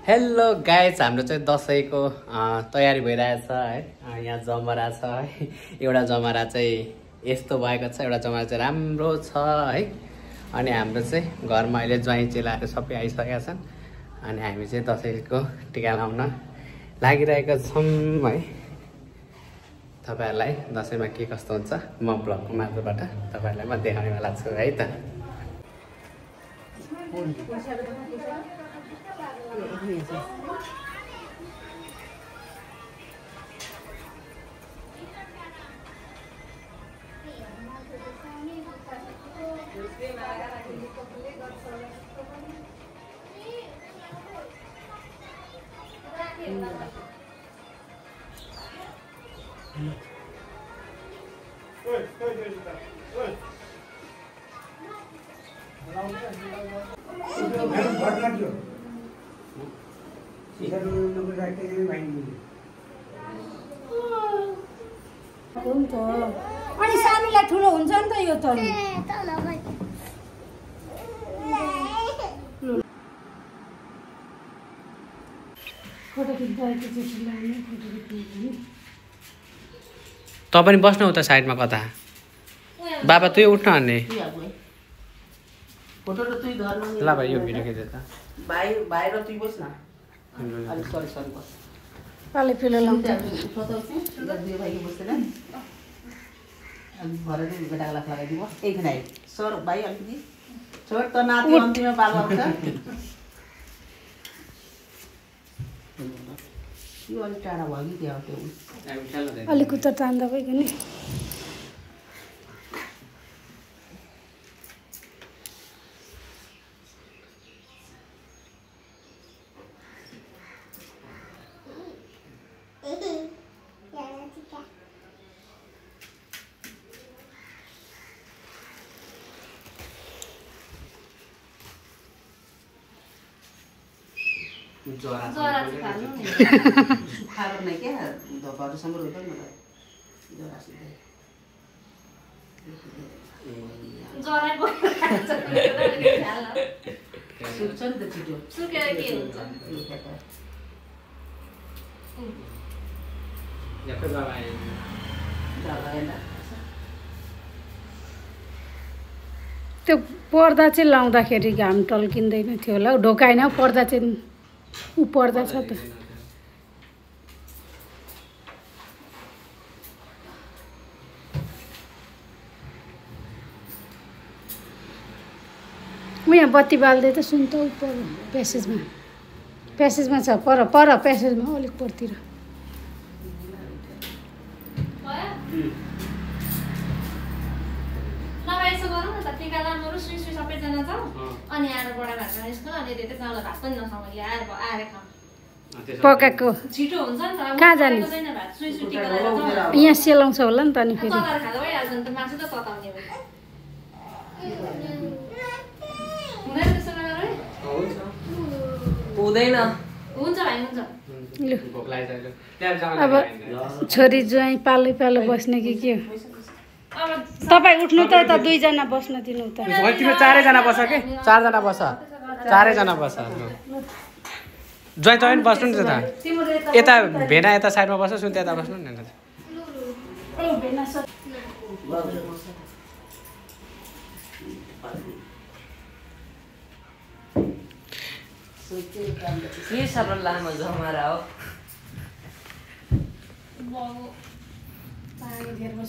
Hello guys, हाम्रो चाहिँ दसैँको तयारी भइरहेछ है। यहाँ जमरा छ है। एउटा जमरा चाहिँ यस्तो भएको छ, एउटा जमरा चाहिँ राम्रो छ है। अनि हाम्रो चाहिँ घरमा अहिले ज्वाइँ चेलाहरू सबै आइसकेका छन्। अनि हामी चाहिँ दसैँको टिका लाउन लागिरहेका छौँ है। तपाईँहरूलाई दसैँमा के कस्तो हुन्छ म ब्लगको मार्फतबाट तपाईँहरूलाई म देखाउनेवाला छु है त। हुन्छ अनि सानीलाई ठुलो हुन्छ नि त यो त तपाईँ पनि बस्नु उता साइडमा कता बाबा तँ उठ्न अनि ल भाइ यो भिडियो खिचेर त भाइ र तँ बस्न अलि सरी बस पाले फिले लाउँछ दुई भाइले बस्दैन अनि भरे बेटाको लाख लगाइदिनु एकछिन आइ सर भाइ अलिकति छोड त नाति अन्तिममा बाल आउँछ यो अलिक टाढा भयो कि त्यहाँ त्यो अलिक उता तान्दा भयो नि सुखाएर नै क्या घरसम्म रोप्यो नि सुक्छ नि त छिटो सुकेर के हुन्छ त्यो पर्दा चाहिँ लाउँदाखेरि घाम टल्किँदैन थियो होला ढोका होइन पर्दा चाहिँ ऊ पर्दा छ त म यहाँ बत्ती बाल्दै त सुन त उपर प्यासेजमा छ पर प्यासेजमा अलिक परतिर यसो गरौँ न त टिका लाउनु श्री श्री सबैजना जाउँ अनि आएर बडा भातमा निस्कौँ अनि त्यतै चाउला भात पनि नखाउँ आएर खाउँ पकाएको छिटो हुन्छ नि त कहाँ जाने भात श्री श्री टिका लाएर यहाँ सेलाउँछ होला नि त अनि फेरि तताएर खाँदा भइहाल्छ नि त मासु त तताउने भयो हुँदैन त्यसो गरेर हुँदैन हुन्छ भाइ हुन्छ अब छोरी ज्वाइँ पालै पालो बस्ने कि के हो तपाईँ उठ्नु त यता दुईजना बस्न दिनु त तिम्रो चारैजना बस के चारजना बस चारैजना बस ज्वाइँ पनि बस्नु नि त यता भेना यता साइडमा बस्नु सुन त्यता बस्नु नि के साह्रो लामो जमरा हो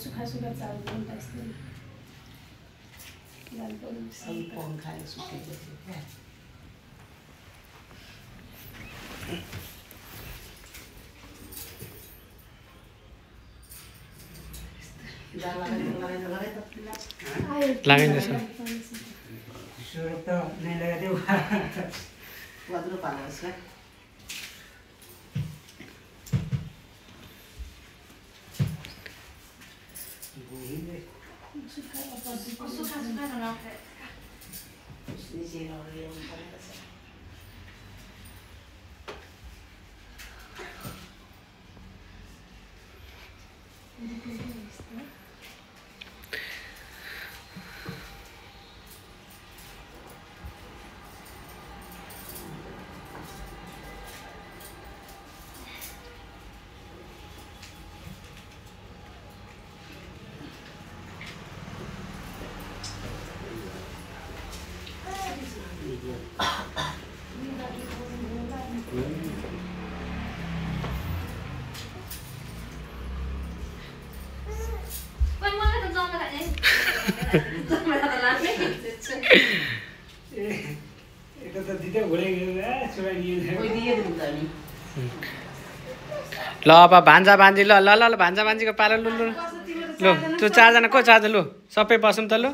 सुखा सुखा चाल खाएर सुकेपछि क्या लगाइन्छ वज्रो पाल्नुहोस् क्या कोही मलाई त जमरा जमरा त लाग्नै ल अब भान्जा भान्जी ल ल ल ल भान्जा भान्जीको पालो लु लु लु त्यो 4 जना को 4 जना लु सबै बसौँ त लु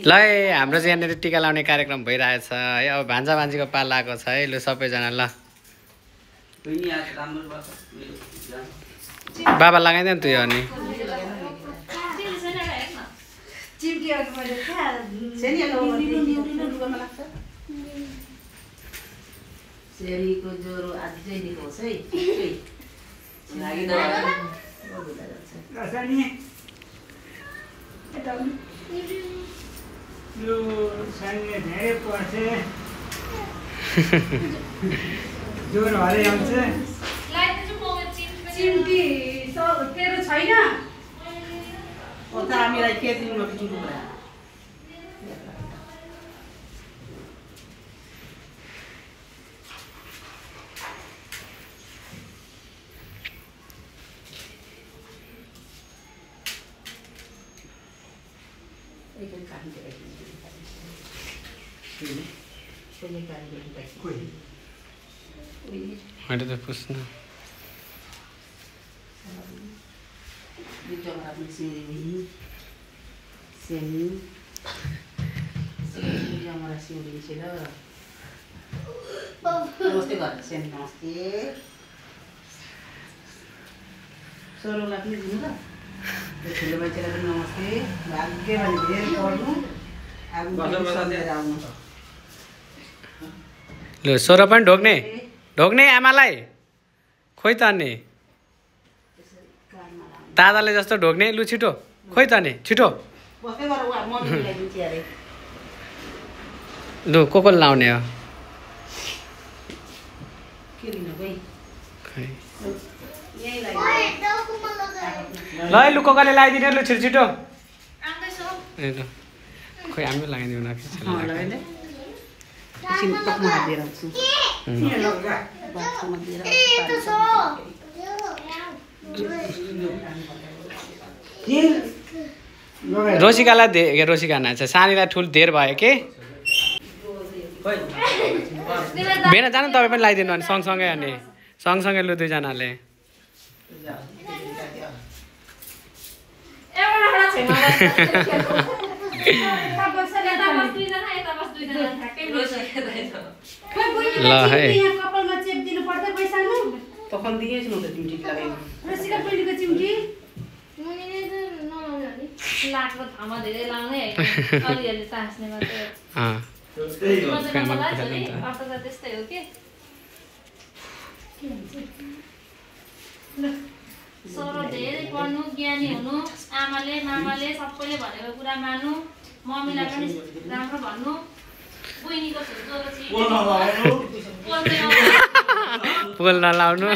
ल हाम्रो चाहिँ यहाँनिर टिका लाउने कार्यक्रम भइरहेछ है अब भान्जा भान्जीको पाल आएको छ है लु सबैजना ल बाबा लगाइदियो नि त्यो अनि सेरीको ज्वरो अझै निकोस् है ज्वरो हरे आउँछ चिम्टी तेरो छैन हामीलाई के दिनु कुरा मैले त पुस्नु सोह्रलाई पनि दिनु त ठुलो मान्छेलाई पनि नमस्ते भाग्य भने धेरै पढ्नु लु 16 पनि ढोक्ने ढोक्ने आमालाई खोइ त अनि दादाले जस्तो ढोक्ने लु छिटो खोइ त अनि छिटो लु को लाउने हो ल लु कोले लगाइदिने लु छिटो छिटो ए ल खोइ हामी लगाइदिउँ न रोसिकालाई रोसिका नाच्छ सानीलाई ठुल धेर भयो के भेना जानु तपाईँ पनि लगाइदिनु अनि सँगसँगै अनि सँगसँगै लु दुईजनाले ल है कपालमा चेप दिनु पर्छ पैसा नु तখন दिएछ न त ड्युटी लगाइ रसिका पहिलेको चिम्टी लाग्दो ठाउँमा धेरै लाउने होइन अलिअलि तास्ने मात्रै त्यस्तै हो कि सोह्र धेरै पढ्नु ज्ञानी हुनु आमाले मामाले सबैले भनेको कुरा मान्नु मम्मीलाई पनि राम्रो भन्नु बहिनीको छोरो पोल नलाउनु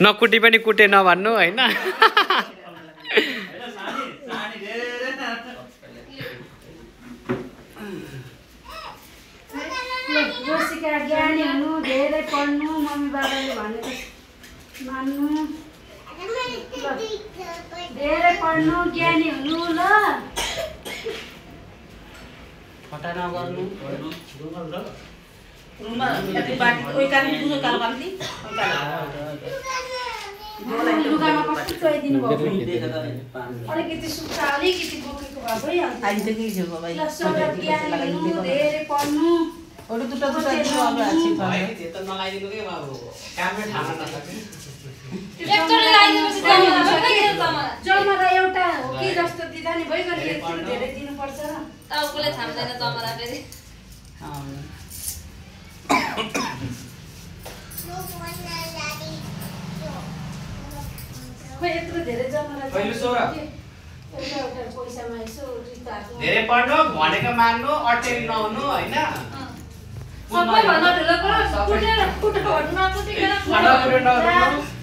नकुटी पनि कुटे नभन्नु होइन रोसिका ज्ञानी हुनु धेरै पढ्नु मम्मी बाबाले भनेको मान्नु धेरै पढ्नु ज्ञानी हुनु ल फटा नगर्नु रुममा यति बाटी ओइ काली पुरो काल बाल्दी लुगामा कस्तो चोइदिनु भयो अलिकति सुक्छ अलिकति बोकेको भए भइहाल्छ अहिले चाहिँ के छ बाबा ल सोह्र ज्ञानी हुनु धेरै पढ्नु अरु दुटा दुटा दिनु अब आछि भाइ त्यो त नलाइदिनु के बाबु काममै ठान्न नसके एकचोटि लगाइदिएपछि जमरा एउटा हो कि जस्तो दिँदा नि भइगयो यति धेरै दिनुपर्छ टाउकोले थाम्दैन जमरा फेरि खोइ यत्रो धेरै जमरा पहिलो सोह्र एउटा एउटा पैसामा यसो रिताको धेरै पढ्नु भनेको मान्नु अटेरी नहुनु होइन सबैभन्दा ठुलो कुरो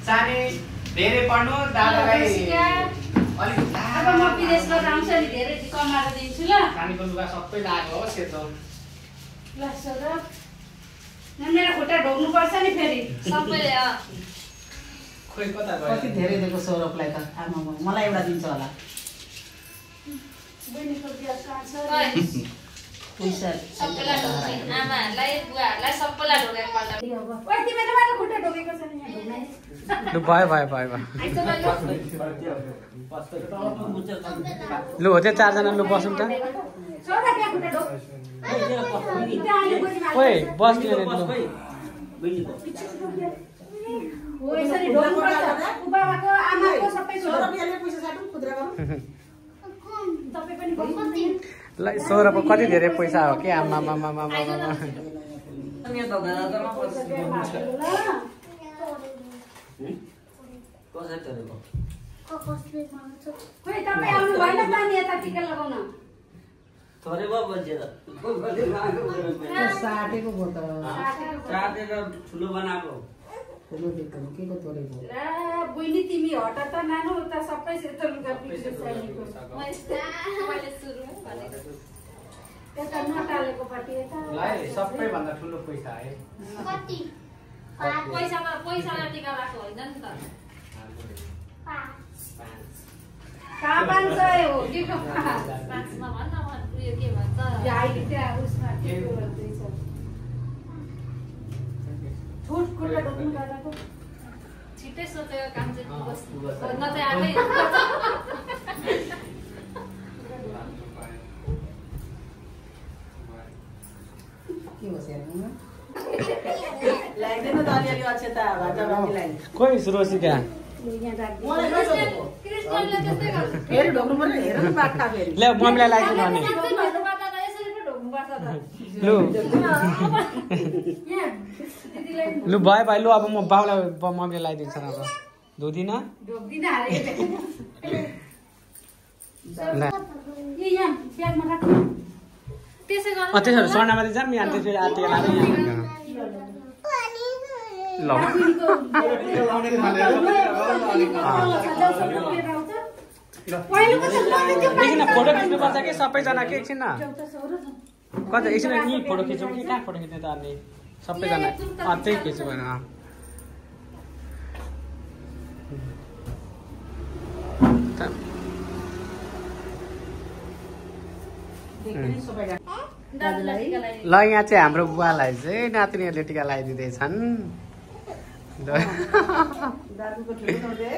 सानी धेरै पढ्नु दादालाई अलिक अब म विदेशबाट आउँछ नि धेरै कमाएर दिन्छु ल खानेको लुगा सबै लाग्यो हो सेतो ल सौरभ मेरो खुट्टा ढोक्नुपर्छ नि फेरि सबैले खोइ कता कति धेरै दिएको सौरभलाई त आमा मलाई एउटा दिन्छ होला बहिनीको बिहा कहाँ छ पैसा सबैलाई ढोक्ने आमाहरूलाई बुवाहरूलाई सबैलाई ढोकेर पल्ट ओइ तिमीले मलाई खुट्टा ढोकेको छ नि यहाँ ढोक्ने लु भयो लु हो त्यो 4 जना लु बसौँ त सौरभ यहाँ खुट्टा ढोक ओइ बस्नु नि लु हो यसरी ढोक्नुपर्छ बुबाको आमाको सबैको सौरभ यहाँले पैसा साटौँ खुद्रा गरौँ तपाईँ पनि बस्नु ल सौरभको कति धेरै पैसा हो कि आमा खोइ तपाईँ आउनु भएन त नि यता टिका लगाउन साटेको भयो त ठुलो बनाएको ठुलो देख्दैन के को तोडेको ला बहिनी तिमी हट त नानु उता सबै सेतो लुगा पिक्चर चाहिएको मैले सुरुमा भनेको यता नटालेको पट्टि यता सबैभन्दा ठुलो पैसा है पैसालाई टिका लगाएको होइन नि त कहाँ 500 हो कि पाँचमा भन्न उयो के भन्छ अहिले त्यहाँ उसमा के गर्दैछ छुट खुट्टा ढोक्नु गाडाको छिट्टै सोचेको काम चाहिँ बस्नु न चाहिँ आफै के हो स्याहार्नु लाग्दैन त अलिअलि अक्षता भाजा भाजीलाई कोही रोसिका यहाँ राख्दै मलाई नसोधेको कृष्णले त्यस्तै गर्छ फेरि ढोक्नु पर्यो हेर न बाख्रा फेरि ले मम्मीलाई लगाइदिनु अनि साँच्चै भन्नुपर्दा त यसरी पो ढोक्नुपर्छ त लु यहाँ दिदीलाई लु भयो लु अब म बाउलाई मम्मीले लगाइदिन्छ न अब धुदिन ढोक्दिन हालेको ल ए यहाँ ब्यागमा राख त्यसै गर्नु त्यसो भए स्वर्णमाथि जाऊँ यहाँ त्यसरी आरती लाएर यहाँ ल एकछिन फोटो खिच्नुपर्छ कि सबैजना कि एकछिन न कता एकछिन यहीँ फोटो खिचौँ कि कहाँ फोटो खिच्ने त अनि सबैजना त्यही खिच्नु भएन ल यहाँ चाहिँ हाम्रो बुवालाई चाहिँ नातिनीहरूले टिका लगाइदिँदैछन् दाजुको ठुलो नहुँदै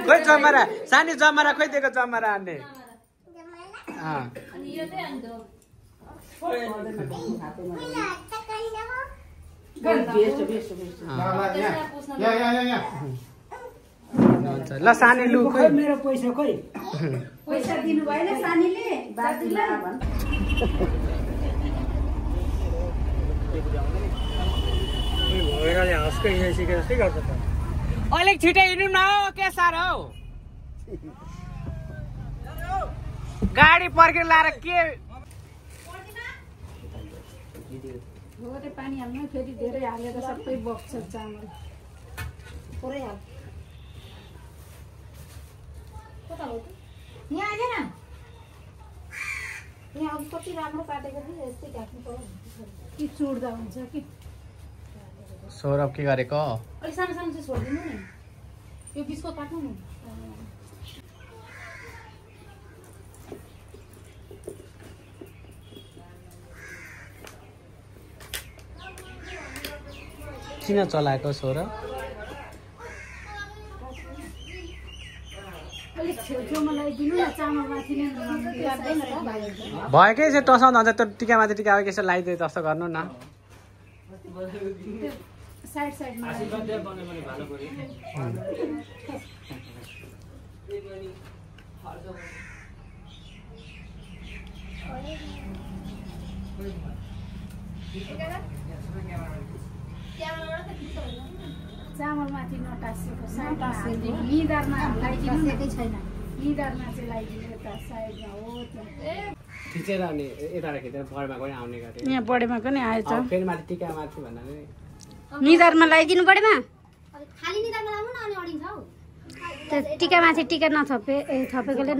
खोइ जमरा सानी जमरा खोइ दिएको जमरा आन्ने अनि यो चाहिँ अन्त ल सानी लु खोइ मेरो पैसा खोइ पैसा दिनु भएन सानीले दाजुलाई अलिक छिटै हिँड्नु न हौ के साह्रो हौ गाडी पर्खेर लाएर के हो रे पानी हाल्नु फेरि धेरै हालेर सबै बग्छ चामल पुरै हाल कता हो त यहाँ आएन यहाँ अब कति राम्रो काटेको थियो यस्तै काट्नु पर्यो कि चुड्दा हुन्छ कि सौरभ के गरेको अलिक सानो सानो चाहिँ छोडिदिनु नि यो बिचको काट्नु नि किन चलाएको सौरभ अलिक छेउछेउमा लगाइदिनु न चामल माथि नै लाग्दैन भएकै चाहिँ टसाउँदा हुन्छ त्यो टिकामाथि टिका यसो लगाइदिए जस्तो गर्नु न साइड साइडमा चामल माथि नटासेको साइडमा निधारमा लगाइदिनु छैन निधारमा चाहिँ लगाइदिनु यता साइडमा हो खिचेर अनि यता खिचेर बढीमा पनि आउने गरे यहाँ बढीमा पनि आएछ फेरि माथि टिका माथि भन्नाले निधारमा लगाइदिनु बढीमा टिकामाथि टिका नथपे थपेकोले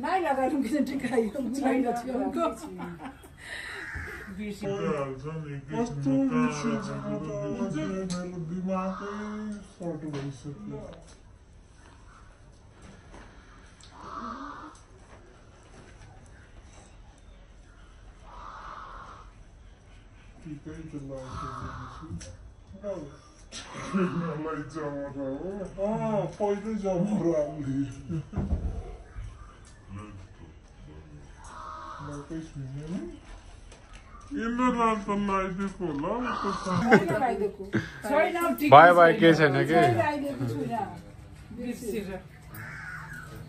नहीं लगाउनु किन टिकायो छैन छेउको पहिल्यै जमरा भयो भयो केही छैन कि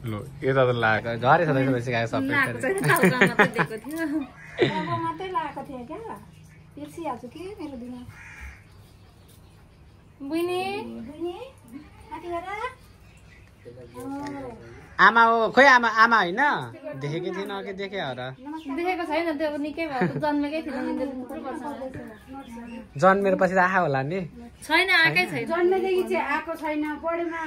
ल यता त लागेको झरे छ त्यसपछि गएको सबै मात्रै लगाएको थिएँ क्या बिर्सिहाल्छु कि मेरो दिमा आमा हो खोइ आमा आमा होइन देखेकै थिएन अघि देखेँ हो र देखेको छैन त्यो निकै भएको जन्मेकै थिएन जन्मेर पछि त आहा होला नि छैन आएकै छैन जन्मेदेखि चाहिँ आएको छैन बढीमा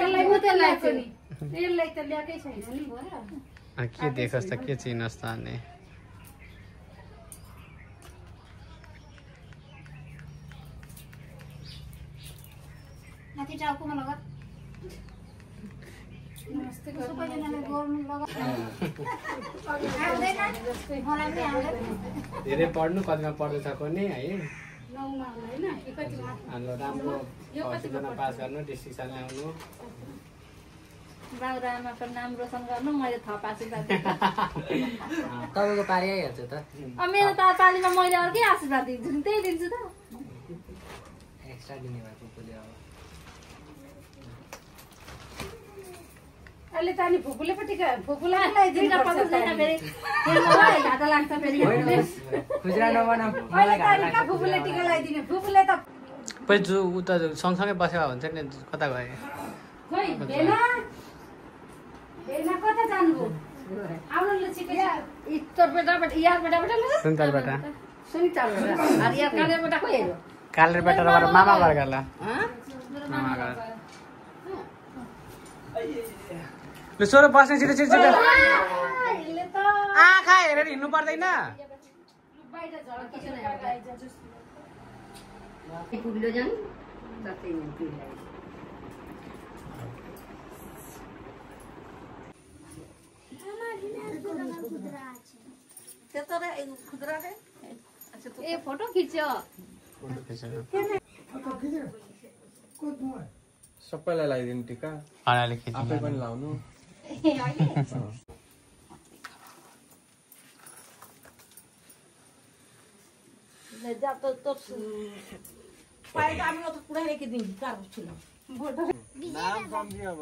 त्यसलाई त ल्याएकै छैन नि के देखोस् त के चिनोस् त अनि माथि टाउकोमा लगा नमस्ते सबैजनाले गर्नु लगा धेरै पढ्नु कतिमा पढ्दैछ कोनी है नौमा हैन कतिमा हाम्रो राम्रो कतिजना पास गर्नु डिस्टिङसन ल्याउनु बाउ र आमाको नाम रोशन गर्नु मैले थप आशीर्वाद तपाईँको पारी आइहाल्छ त मेरो त पालीमा मैले अर्कै आशीर्वाद दिन्छु त्यही दिन्छु त एक्स्ट्रा दिने भएको पुले अब अहिले त अनि फुपूलाई लगाइदिनु पर्छ फेरि मलाई घाटा लाग्छ फेरि खुजरा नबनाऊ अहिले त अनि का फुपूले टिका लगाइदिने फुपूले त पै जो उता सँगसँगै बसेको भन्छ नि कता गए खोइ भेना कता जानुभयो आउनु ल चिकै इत्तरबाट यारबाट सुन्तलबाट सुन्तलबाट अरे यार कालेबाट खोइ हेर्यो कालेबाट मामा घर गला मामा घर ल छोरो बस्ने छिटो छिटो छिटो आँखा हेरेर हिँड्नु पर्दैन ए फोटो खिच्यो सबैलाई लगाइदिनु टिका अनाले खिच्नु आफै पनि लाउनु नाम सम्झियो अब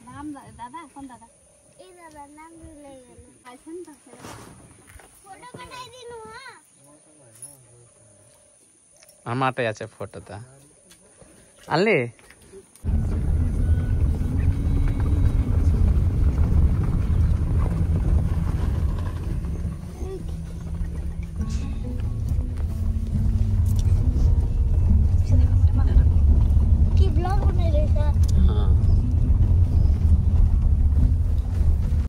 नाम दादा कोन दादा ए दादा नाम ले आइछ नि त फोटो बनाइदिनु ह आमा त याचे फोटो त हाल्ने